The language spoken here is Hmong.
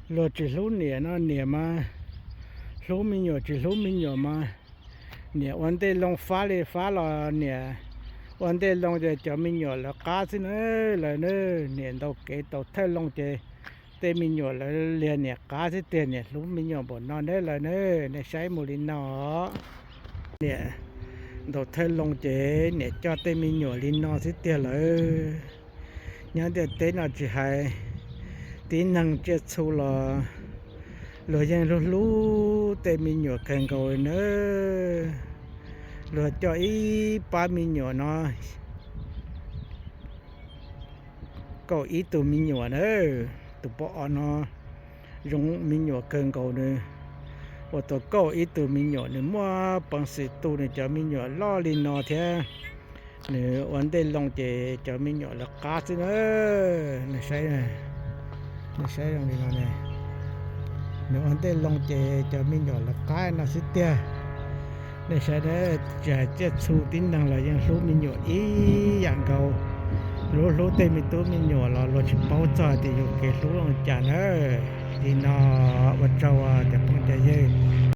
Luag tsis hlub niam no niam mas hlub me nyuam, tsis hlub me nyuam mas niam ua ntej loo fab li fab los niam ua ntej loo ces cov me nyuam lawv qab xwb na. Lawv ne, niam ntaus kev tau thawj loo ces tej me nyuam lawv liag niam qab xwb tiag, niam hlub me nyuam npaum no ne lawv ne. Nej saib mus li no, niam ntaus thawj loo ces niam coj tej me nyuam li no xwb tiag lawm. Nyob ntiaj teb no tsis hais tib neeg tsiaj txhu los luag yeej hlub hlub tej me nyuam kawg nkaus li na. Luag coj ib pab me nyuam no kaum ib tug me nyuam na. Tus poj ob no zoo me nyuam kawg nkaus, nws ua tau kaum ib tug me nyuam, nws muaj peev xwm tu nws cov me nyuam loj li no thiab. Nws ua ntej loo ces cov me nyuam lawv qab xwb na. Nej saib, nej saib zoo li no ne, nws ua ntej loo ces cov me nyuam lawv qab no xwb tiag. Nej saib, tsis hais tsiaj txhu tib neeg los yeej hlub me nyuam ib yam nkaus. Hlub hlub tej me tub me nyuam los luag tsis paub txog tias yus kev hlub zoo cas na. Li no, ua tsaug cov phooj cov ywg.